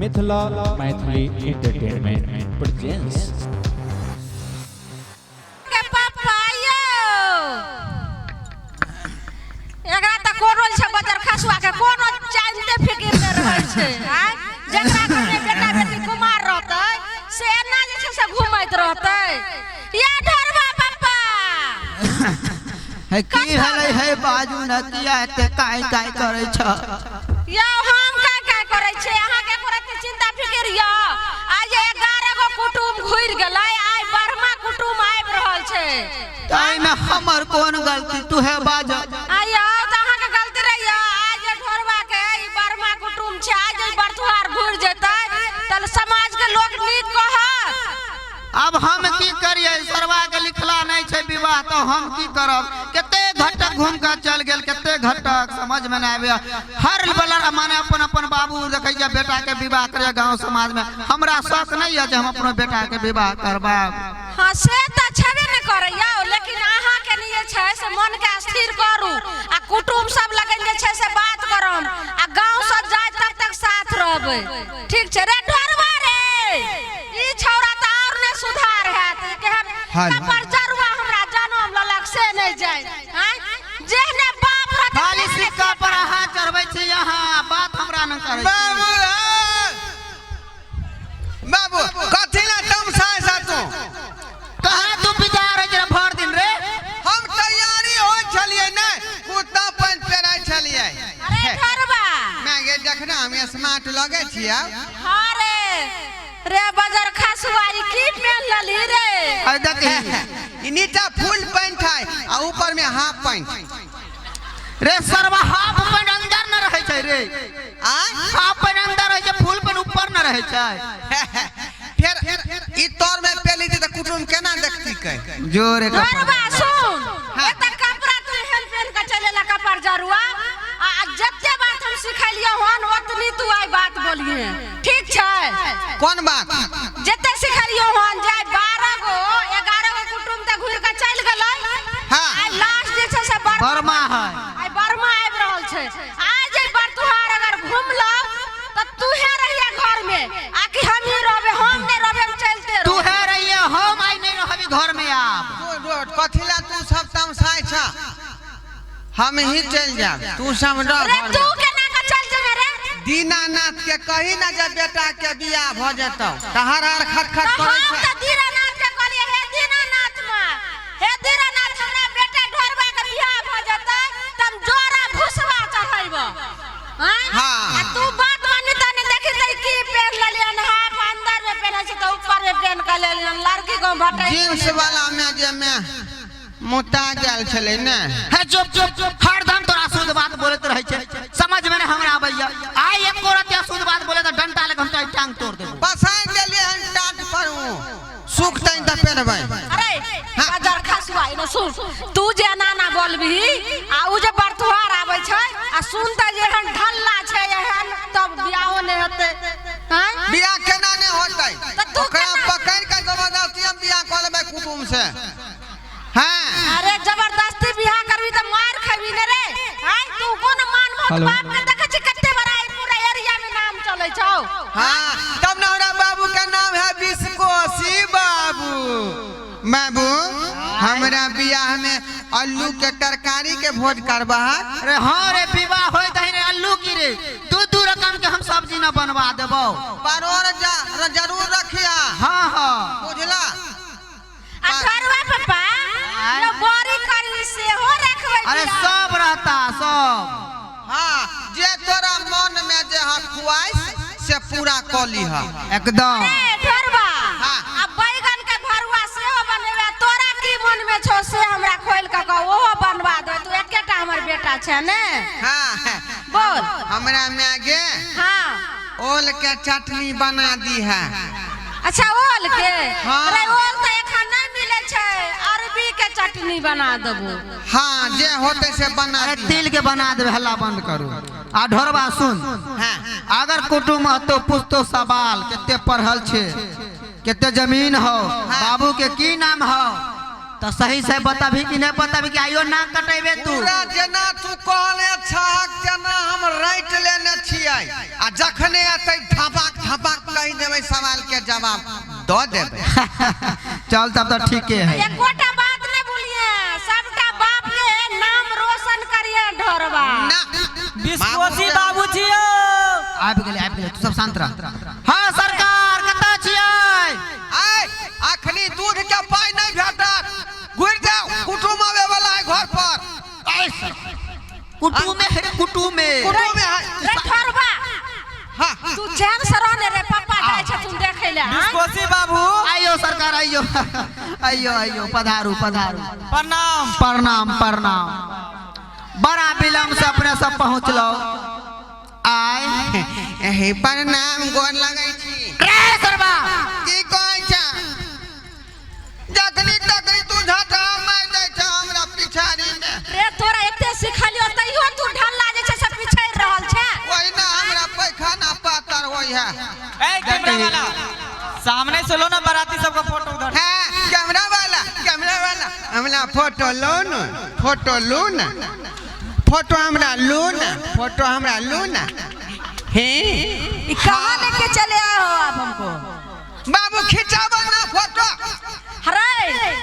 Mithila Maithili entertainment presents. के पापा यौ, एकरा तऽ कोनो जे छै बजर खसुआ के कोनो चिंते फिकिर नहि रहै छै। आँय, जकरा घरमे बेटा बेटी कुमार रहतै से एना जे छै से घुमैत रहतै। या ढोरबा पापा, हे, की भेलै? हे, बाजू ने, किया एते काइ काइ करै छ? यौ, हम का का करै छियै? अहाँके एको रत्ती चिंता फिकिर यऽ? आइ जे 11 गो कुटुम घुरि गेलै, आइ 12वां कुटुम आबि रहल छै। ताहिमे हमर कोन गलती, तू हे बाज। आइ यौ, तऽ अहाँके गलती रहैया। आइ जे ढोरबा के ई 12वां कुटुम छै, आइ जे ई बरथुआर घुरि जेतै तऽ समाज के लोक नीक कहत? अब हम की करियै? सरवा के लिखला नहि छै विवाह, तऽ हम की करब? कते घटक घूम के चल गेल, कते घटक, समझ में नहि आबैया। हर बला माने अपन अपन बाबू देखै छै बेटा के विवाह करे गांव समाज में। हमरा शौक नहि यऽ जे हम अपनो बेटा के विवाह करबाब। हाँ, से तऽ छेबे ने करैया, लेकिन अहाँके लिए छै से मन के स्थिर करू आ कुटुम सब लगन जे छै से बात करम आ गाँव सब जाय तब तक साथ रहबै। ठीक छै? रे ढोरबा रे, ई छौड़ा तऽ और नहि सुधार हैत। ई केहन हाल। कपर जरुआ हमरा जनम लेलक से नहि जाय। आँय, जेहने बाप रहतै खाली तेहने। सिक्का पर अहाँ चढ़बै छी, अहाँ बात हमरा नहि करै छी। बाबू हे, बाबू, कथी ला तमसाय सा तू? कहाँ तू बिता रहै छै भरि दिन रे? हम तैयारी होइ छलियै ने, कुर्ता पैंट पहिरै छलियै। अरे ढोरबा। मैं गे, जखना हम स्मार्ट लगै छियै। हाँ रे, रे बजर खसुआ, ई की पेन लेलही रे? आइ देखही। ई नीचा फुल पैंट है आ ऊपर में हाफ पैंट। रे सरवा, हाफ पैंट अंदर न रहै छै रे। आ हाफ पैंट अंदर रहै छै, फुल पैंट ऊपर न रहै छै। फिर ई तोर में पेली तऽ कुटुम केना देखती कै? जोरे। ढोरबा, सुन। एते कपड़ा तू एहन पेन के चलेला कपड़ जरुआ आ जते बात हम सिखेलियौ हन ओतनी तू आइ बात बोलिहे, ठीक छै? कोन बात? जते सिखेलियौ हन, जे आइ 12 गो 11 गो कुटुम तऽ घुरि के चलि गेलै। आइ लास्ट जे छै से बर्मा है। आइ बर्मा आबि रहल छै। आइ जे बरतुहार अगर घुमलौ तऽ तूहे रहिए घर में आ कि हमही रहबै? हम नहि रहबै, हम चलते तू रहबै। है रहिए, हम आइ नहि रहबी घर में आब। तू कथी ला तू सब तमसाय छ? हम ही चलि जायब, तू सब रह रे घर तू में। केना के चल जेबे रे? दीनानाथ के कही ना जे बेटा के बियाह भऽ जेतौ तऽ हर हर खट खट तऽ करै हम छै। तऽ दीनानाथ के कहलियै, हे दीनानाथ माँ, हे दीनानाथ, हमरा बेटा ढोरबा के बियाह भऽ जेतै तऽ हम जोड़ा भुसबा चढ़ैबो। आँय? हाँ। आ तू बात मानी तऽ नहि देखी तऽ की पेन लेलियन? हाफ अंदर में पेन्है छै तऽ ऊपर में पेन के लेलियन। लड़की को भटै जींस वाला में जे में मोटा गेल छलै ने। हे, चुप चुप, हरदम तोरा शुद्ध बात बोलैत रहै छै, समझ में नहि हमरा आबैया। आइ एको रत्ती अशुद्ध बात बोले तऽ डंटा लेके हम तोरा टांग तोड़ देबो। पसारि देलियै हन टाट पर, उ सुखतै तऽ पेरबै। अरे बजर खसुआ, एने सुन, तू जे एना एना बोलबिही आ उ जे बरतुहार आबै छै आ सुनतै जे एहन ढल्ला छै एहन, तब बियाहो नहि हेतै। आँय? बियाह केना नहि होतै? तऽ तू ओकरा केना- पकड़ि के जबरदस्ती हम बियाह कऽ लेबै कुटुम से। हाँ। अरे, जबरदस्ती बियाह करबी तऽ मार खेबी ने रे। आँय, तू कोन मान मोट हेलो। बाप के देखै छी, कते बड़ा ई पूरा एरिया में नाम चलै छौ। हाँ, तब ने हमरा बाबू के नाम है बिस्कोसी बाबू। बाबू, हमरा बियाह में आलू के तरकारी के भोज करबा? अरे हाँ रे, विवाह होय तही रे अल्लू की रे, दू दू रकम के हम सब्जी न बनवा देबो। परोड़ जा जरूर रखिया। हाँ हाँ। बुझला? आ घरवा पापा आँय? यो बड़ी करी सेहो रखबै अरे बियाह। सब रहता सब। हाँ, जे तोरा मन में जे हा खुआइश से पूरा कऽ लीह। एकदम। ए ढोरबा। हाँ। आ बैगन के भरुआ सेहो बनेबै। तोरा की मन में छौ से हमरा खोलि के कह, ओहो बनवा दे। तू एकेटा हमर बेटा छै ने। हाँ। बोल। हमरा माय गे, ओल के चटनी बना दी है। अच्छा, ओल के? हाँ। अरे, ओल तऽ एखन नहि मिलै छै, अरबी के चटनी बना देबो। हाँ, जे होते से बना अरे दी। तिल के बना देबे, हल्ला बंद करू। आ ढोरबा, सुन। हाँ। अगर कुटुम हतो पूछतो सवाल, कते पढ़ल छै, कते जमीन हो, बाबू के की नाम हो, तऽ सही से बताबी कि नहीं बताबी कि आइयो ना कटेबे तू? पूरा जेना तू कहले छहक तेना हम राइट लेने छियै आ जखने एतै धपाक धपाक। के जवाब दऽ देबै। चल तब तऽ ठीके है। एकोटा बात नहीं भूलिए, सबटा बाप के नाम रोशन करिए ढोरबा। ना। बिस्कोसी बाबू छियो। आबि गेलै, आबि गेलै, तू सब शांत रह। हाँ सरकार, कतऽ छियै? आय अखनी दूध के पाइ नहि भेटत, घुरि जाउ, कुटुम आबै वाला है घर पर। कुटुमे है रे, कुटुमे। कुटुमे है। रे ढोरबा, हाँ। तू चैन से रहने रे, पप्पा जाइ छथुन देखै ले। बिस्कोसी बाबू। आइयो सरकार, आइयो आइयो आइयो, पधारू पधारू। प्रणाम। प्रणाम प्रणाम। बड़ा विलम्ब से अपने सब पहुँचलो। आय एही प्रणाम, गोर लगै छी। रे सरबा, की कहै छ? जखनी तखनी तू झटा मारि दै छ हमरा पिछाड़ी मे। रे तोरा एते सिखलियो तैयो तू ढल्ला जे छै से पिछड़ि रहल छै। ओहिना हमरा पैखाना पातर होइ है। ए कैमरा वाला, सामने से लो ना बाराती सबका फोटो उधर। हाँ, कैमरा वाला, कैमरा वाला, हमरा फोटो लो न, फोटो लो न, फोटो हमरा लो न, फोटो हमरा लो न। हे। ई कहाँ लेके चले आए हो आप हमको? बाबू खिंचाबो ना फोटो। रे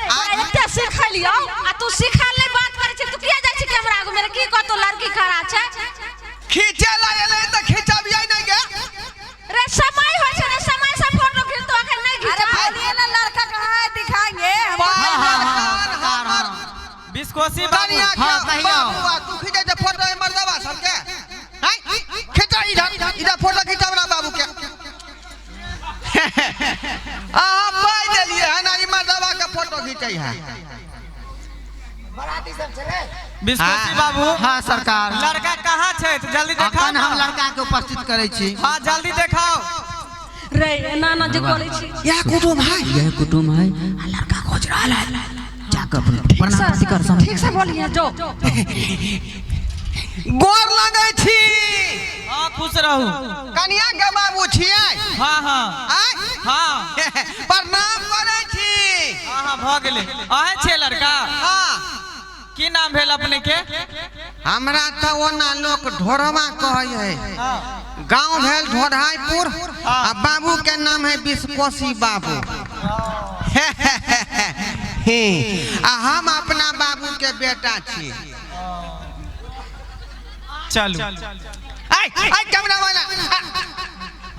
तोरा एते सिखलियो आ तू सिखल नहि बात करै छै, तू किया जाइ छै कैमरा आगू मे? की कहतो लड़की खड़ा छै। खींचे ला एलै तऽ खिंचबियै नहि गे। रे समय होइ छै रे, समय से फोटो खींचतो, अखन नहि अरे घिचा। बोलिए ना, लड़का कहाँ है, दिखाएंगे हम। पाइ हाँ, हाँ, लड़कन हाँ, हमर बिस्कोसी बाबू। कनिया के हाँ, कहियौ। बाबू, आ तू खींचै छै फोटो एहि मर्दबा सबके? हैं? खींचा इधर, इधर फोटो खींचा हमरा बाबू के। अहाँ पाइ देलियै हन, ई मर्दबा के फोटो खींचै है। बिस्कोसी बाबू। हाँ सरकार। लड़का कहाँ छै? तो जल्दी देखाओ। अखन हम लड़का के उपस्थित करै छी। हाँ जल्दी देखाओ। रे एना ना जे बोलै छी। यह कुटुम है। यह कुटुम है, आ लड़का खोज रहल है, जाकर प्रणाम पाती कर सब। ठीक से बोलिए जो। गोर लगै छी। हाँ खुश रहू। कनिया के बाबू छियै? हाँ हाँ। आँय? हाँ। प्रणाम करै छी। हाँ हाँ भऽ गेलै। अहें छियै लड़का? हाँ। की नाम भेल अपने के? हमरा तऽ ओना लोक ढोरवा कहै है। गांव भेल ढोढ़ाईपुर आ बाबू के नाम है बिस्कोसी बाबू। हे, आ हम अपना बाबू के बेटा छी। चलू। आय आय कैमरा वाला,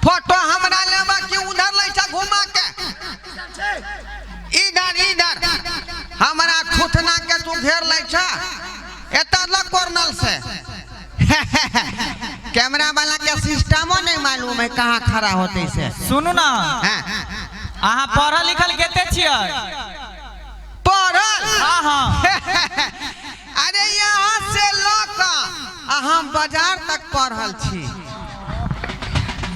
फोटो हमरा लेबा कि उधर लै छ घुमा के? इधर इधर हमरा थुथना के तू घेर लै छ, एतऽ लग कॉर्नर से। कैमरा वाला के सिस्टमो नहीं मालूम है कहाँ खड़ा होते से। सुनू ना। हाँ। अहाँ पढ़ल लिखल कते छियै? पढ़ल? हाँ हाँ। अरे यहाँ से लऽ कऽ आ हम बाजार तक पढ़ल छी।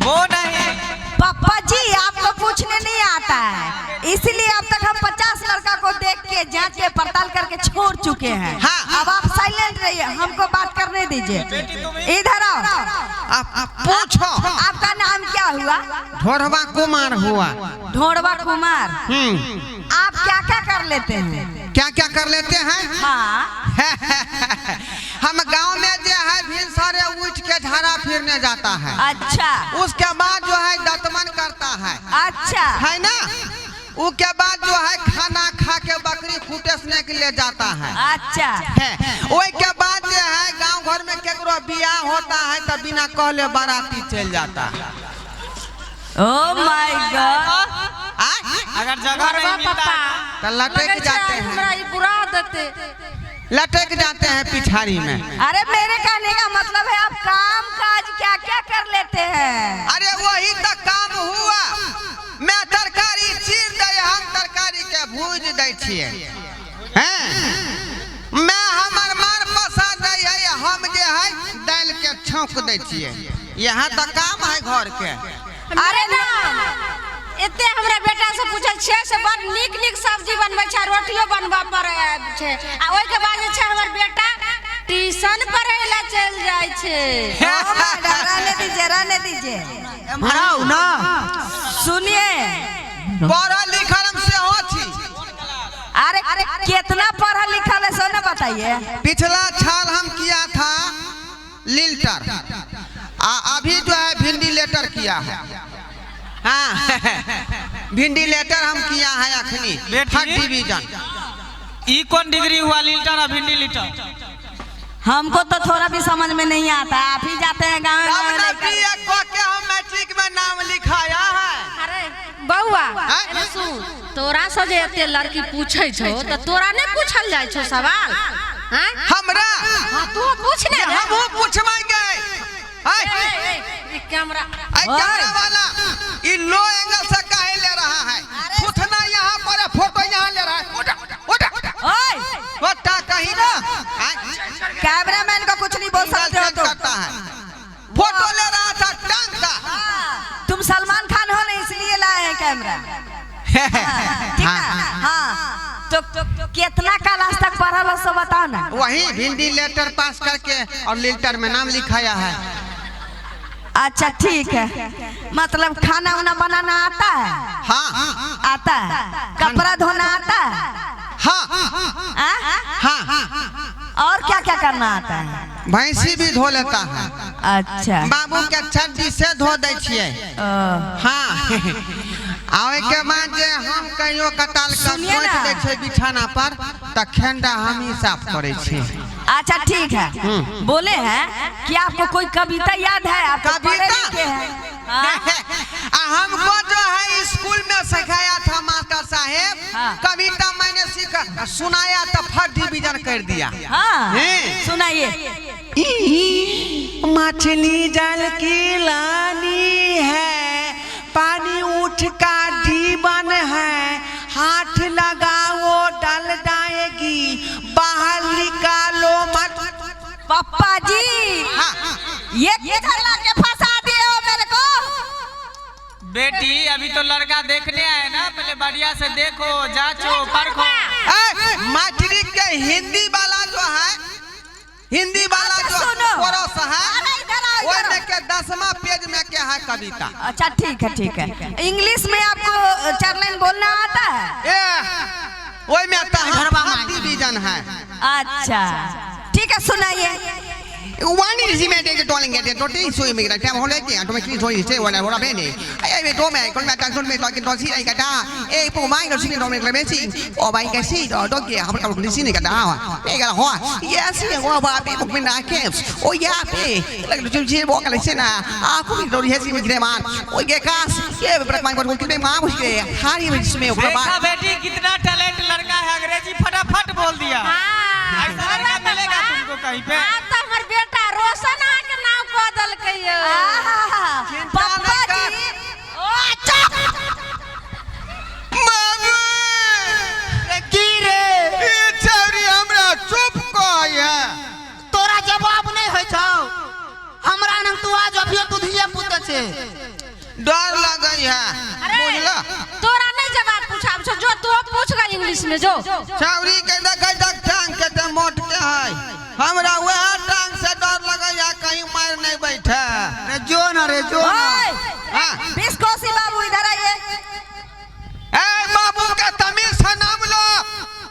वो नहीं। पापा जी आपको पूछने नहीं आता है, इसलिए अब तक हम 50 लड़का को देख के जांच के पड़ताल करके छोड़ चुके हैं। हाँ। अब आप साइलेंट रहिए, हमको बात करने दीजिए। इधर आओ। आप पूछो। आपका नाम क्या हुआ? ढोरवा कुमार हुआ। ढोरवा कुमार। आप क्या क्या कर लेते हैं? क्या क्या कर लेते हैं? हाँ। हम गांव में जो है भिनसरे उठ के झाड़ा फिरने जाता है। अच्छा। उसके बाद जो है दतमन करता है। अच्छा। है ना? उसके बाद जो है खाना खा के बकरी खुटेसने के लिए जाता है। अच्छा। है। ओई के बाद जो है गांव घर में केकरो बियाह होता है तो बिना कहले बाराती चल जाता है। ओ my God. आ? अगर जगह नहीं मिलता पापा तो लटक लगै छै जाते हैं, हमरा ई बुरा देते। लटक जाते हैं पिछाड़ी में। अरे मेरे कहने का मतलब है आप काम काज क्या क्या कर लेते हैं? अरे वही तो काम हुआ, मैं तरकारी चीर दे, हम तरकारी के भूज दै छियै। हैं, मैं हमर मार पसा दै है, हम जे है दालि के छौंक दै छियै। यहाँ तो काम है घर के। अरे ना, एते हमरा बेटा से पूछल छियै से बड़ नीक नीक सब्जी बनबै छै, रोटियो बनबऽ पड़ै छै, आ ओहिके बाद जे छै हमर बेटा ट्यूशन पढ़ै लए चलि जाइ छै। ओ मैडम, रहने दीजिए, रहने दीजिए। एम्हर ना। सुनिए, पढ़ल लिखल हम सेहो छी। अरे कितना पढ़ल लिखल है सो ना बताइए। पिछला साल हम किया था लीटर, आ अभी जो है भिंडी लेटर किया है। हाँ, भिंडी लेटर हम किया है अखनी। बेटी? Third division. ई कौन डिग्री हुआ, लीटर और भिंडी लीटर? हमको तो थोड़ा भी समझ में नहीं आता, आप ही जाते हैं गाँव तब गाँव ना लेकर। बीए क के हम मैट्रिक में नाम लिखाया है। अरे बौआ, हाँ? एने सुन, तोरा से जे एते लड़की पूछै छौ त तोरा नहीं पूछल जाइ छौ सवाल? हाँ? हमरा? हाँ, तू पूछ ने रे। हमहू पूछबेंगे। ए, ए, ए, ई कैमरा। ऐ कैमरा वाला, ई लो एंगल से काहे ले रहा है? थुथना यहाँ पर है, फोटो यहाँ ले रहा है। उठ उठ ओए उठा कहीं ना। कैमरामैन को कुछ नहीं बोल सकते हो तुम। करता है, फोटो ले रहा था टांग का। तुम सलमान खान हो ना, इसलिए लाए हैं कैमरा। ठीक है, हाँ। तो कितना क्लास तक पढ़ल हो सो बताओ ना। वही भिंडी लेटर पास करके और लीटर में नाम लिखाया है। अच्छा ठीक है, मतलब खाना उना बनाना आता है? हाँ। आता है। कपड़ा धोना आता है? हाँ। आ? हाँ। और क्या क्या करना आता है? भैंसी भी धो लेता है। अच्छा। बाबू के छड्डी से धो दै छियै। हाँ, आ ओहिके बाद जे हम कहियो कटाल के सुनिए सोचि ना। दै छै बिछाना पर, तऽ खेंडा हम ही साफ करै छियै। अच्छा ठीक है, बोले हैं कि आपको कोई कविता याद है? आप तो पढ़े कविता? लिखे हैं। हाँ? आ हमको जो है स्कूल में सिखाया था मास्टर साहेब। हाँ। कविता मैंने सीखा, सुनाया तो फर्स्ट डिवीजन कर दिया। हाँ, हैं। सुनाइए। मछली जल की लानी है, पानी उठ का जीवन है, हाथ लगाओ डल जाएगी, बाहर निकालो मत। पप्पा जी, हाँ। ये किधर लाके फंसा दिए हो मेरे को? बेटी अभी तो लड़का देखने आए ना, पहले बढ़िया से देखो, जांचो, परखो। ए, मैट्रिक के हिंदी वाला जो है, हिंदी वाला अच्छा, जो सुनो। कोर्स है, अरे इधर आओ, इधर ओहिमे के 10वां पेज में के है कविता। अच्छा ठीक है, ठीक है। इंग्लिश में आपको चार लाइन बोलना आता है? ए, ओहिमे तो फर्स्ट डिवीजन है। अच्छा ठीक है, सुनाइए। One is the man that calling it to so me that time hole ke automatically so is wala wala bene ai ai to me kon ma tan son me to ke to si ai ka da e po mai no si no me le si o bai ka si do do ke ham ka ko si ne ka da wa me ka ho yes wo ba be mo na ke o ya pe la lo ji bo ka le se na a ku mi do ri si me gre man o ke kas ke brak mai ko ke ma mo ke hari me me o ba। देखा बेटी कितना talent लड़का है, अंग्रेजी फटाफट बोल दिया। हाँ, ऐसा लड़का मिलेगा तुमको कहीं पे? आब तऽ हमर बेटा रोशन अहाँके नाम कऽ देलकै यौ। आहा, चिंता पप्पा नहीं कर। जी, ओ चुप। बाबू की रे? ई छौरी हमरा चुप कहैया। तोरा जवाब नहीं होइ छौ? हमरा नंग तू आज अभियो तू धिये पुत छे। डर लगै है। अरे बुझला? तोरा नहीं जवाब पूछाब छौ, जो तू पूछ गा इंग्लिश में जो। छौरी के देखै तक टांग के ते मोट के है, हमरा वएह टांग से डर लगै है कहीं मार नहीं बैठे। रे जो न रे जो न। ओए, हाँ। बिस्कोसी बाबू इधर आइए। ए बाबू के तमीज से नाम लो,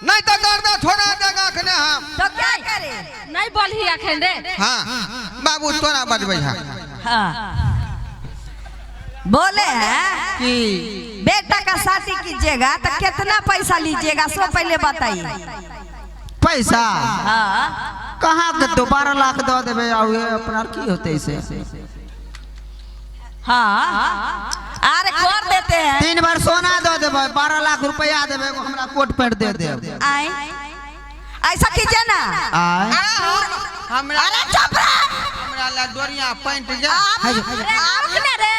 नहीं तो गर्दा थोड़ा देगा अखने हम। तो क्या करें? नहीं बोलही अखन रे। हाँ बाबू तोरा बजबै है। हाँ। बोले हैं की? बेटा का शादी कीजिएगा तो कितना पैसा लीजिएगा सो पहले बताइए। पैसा? हाँ। कहाँ के दो 12 लाख दऽ देबै आ उहे अपना की होतै से? हाँ, अरे कर देते हैं। 3 बार सोना दऽ देबै, 12 लाख रुपया देबै, एगो हमरा कोट पैंट दे देब। आए, ऐसा कीजिए ना। आय। हमरा अरे चुप रह। हमरा ला डोरिया पैंट जा। आप, अरे रुक ना रे।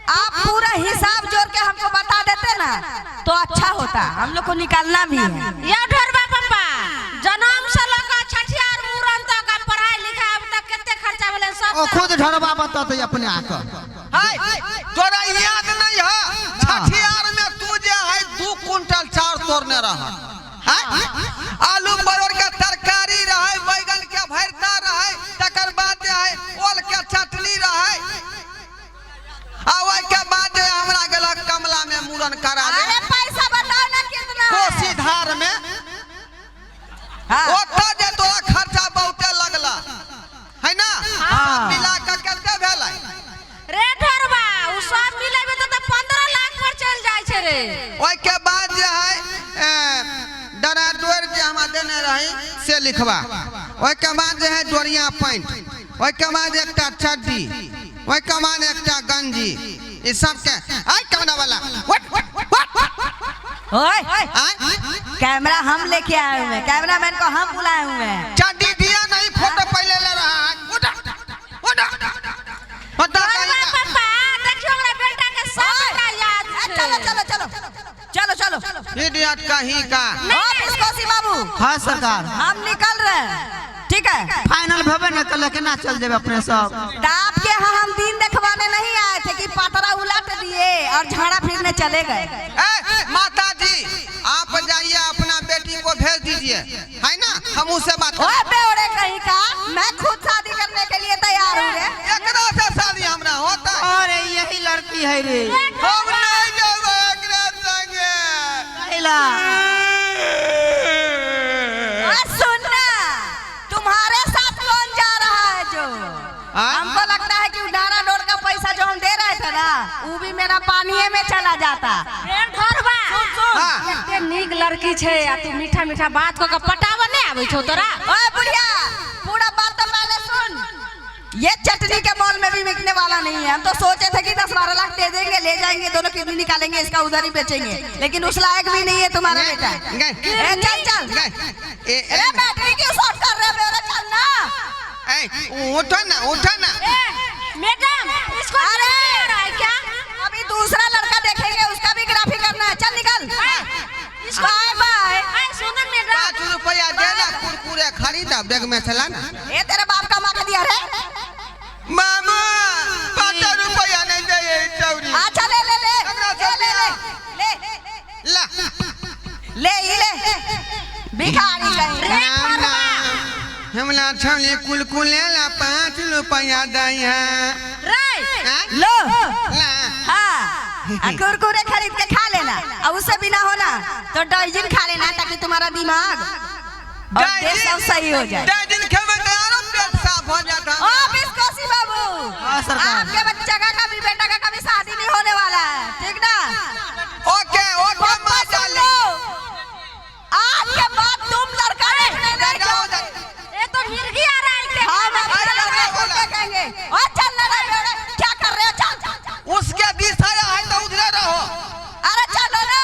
आप पूरा हिसाब जोड़ के हमको बता देते ना तो अच्छा होता, हम लोग को निकालना भी है। या ढोरबा पप्पा, जनम से लऽ कऽ छठियार मुड़न तक आ पढ़ाई लिखाई अब तक कते खर्चा भेलै सब। ओ खुद ढरबा बततै अपने आके। हाय तोरा याद नहीं है छठियार में तू जे है 2 कुंटल चाउर तोड़ने रह। हाय आलू परोड़ के तरकारी रहे, बैगन के भरता रहे, तकर बाद जे है ओल के चटनी रहे, आ ओहि के बाद जे हमरा गेलक कमला में मुड़न करा दे। अरे पैसा बताओ ना कितना है। कोसी धार में। हाँ। ओतऽ जे तोरा खर्चा बहुते लगला है ना? हाँ। मिला के कते भेलै? रे ढोरबा, उ सब मिलेबे तऽ ओहिके बाद जे है डरा डोर जे हमरा देने रही से लिखबा। ओहिके बाद जे है डोरिया पैंट, ओहिके बाद एकटा चड्डी, ओहिके बाद एकटा गंजी, ई सबके आइ कैमरा वाला ओए कैमरा हम लेके आए हुए हैं, कैमरा मैन को हम बुलाए हुए हैं। चड्डी दिया नहीं, फोटो पहले ले रहा है। उठा उठा उठा। पापा देखियो हमरा बेटा के सबटा याद छै। चलो चलो चलो चलो चलो। इडियट कहीं का। ओ पिस्कोसी बाबू। हाँ सरकार। हम निकल रहे हैं, ठीक है? फाइनल भेबे न कल केना चल जेबे अपने सब? आपके यहाँ हम दिन देखवाने नहीं आए थे कि पातरा उलट दिए और झाड़ा फिरने चले गए। माता जी आप जाइए, अपना बेटी को भेज दीजिए, है ना, हम उससे बात। ओए बेवड़े कहीं का, मैं खुद शादी करने के लिए तैयार हूँ रे। एकरा से शादी हमरा होता है। अरे यही लड़की है रे। हम नहीं जेबै एकरा संगे। कैला सुनना, तुम्हारे साथ कौन जा रहा है जो? हमको लगता है कि उधारा डोर का पैसा जो हम दे रहे थे ना, वो भी मेरा पानी में चला जाता। एते नीक लड़की छै आ तू मीठा मीठा बात क के पटावा नहीं आबै छौ तोरा। ओए बुढ़िया, पूरा बात तो पहले सुन। ये चटनी के मॉल में भी बिकने वाला नहीं है। हम तो सोचे थे कि 10-12 लाख दे देंगे, ले जाएंगे, दोनों किडनी निकालेंगे, इसका उधर ही बेचेंगे, लेकिन उस लायक भी नहीं है तुम्हारा बेटा। चल चल। अरे बैटरी क्यों शॉर्ट कर रहे हो? चल ना। उठो ना, उठो ना। मैडम इसको अरे रहा है क्या? अभी दूसरा लड़का देखेंगे, उसका भी ग्राफी करना है। चल निकल। बाय बाय। सुनो मैडम, 5 रुपया देना, कुरकुरे खरीदा बैग में चला ना। ये तेरे बाप कमा के दिया रे। मामा 5 रुपया नहीं दे चौरी। अच्छा ले ले ले ले ले ले ले ले ले भिखारी कहीं। हमला छौली कुलकुले ला 5 रुपया दई है रे। लो हाँ, कुरकुरे खरीद के खा लेना, और उससे बिना होना तो डाइजिन खा लेना, ताकि तुम्हारा दिमाग और देह सब सही हो जाए। डाइजिन खेबे तो आरो पेट साफ हो जाता। ओ बिस्कोसी बाबू, आपके बच्चा का कभी बेटा का कभी शादी नहीं होने वाला है, ठीक ना? ओके ओके माता लो। आज के बाद तुम लड़का देखने नहीं जाओगे। ये तो मिर्गी आ रहा है। हम अपने लड़का को देखेंगे। और चल लड़ा क्या कर रहे हो? चल उसके दिशा है तो उधरे रहो। अरे चलो ना।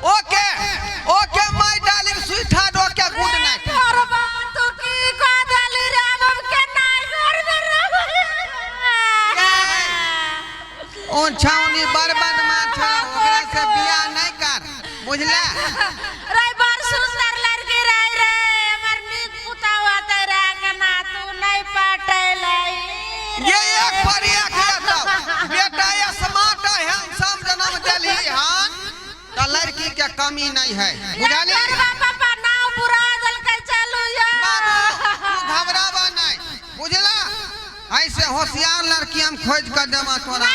Okay okay my darling sweetheart, okay good night. और बात तू की को दली रे, हम के नाई घर में रहो। ओ छाउनी बर्बाद मा छा, ओकरा से बियाह नहीं कर, बुझला? रे बड़ सुंदर लड़की रे रे, हमर नीक पुताव आते रे के ना तू नहीं पटेलै। ये एक पर एक बेटा ये स्मार्ट हैंडसम जन्म देली हन तो लड़की के कमी नहीं है, बुझली? पापा नाव बुरा दलकै, चलू या बाबू तू घबरावा नहीं, बुझला? ऐसे होशियार लड़की हम खोज कर देवा तोरा।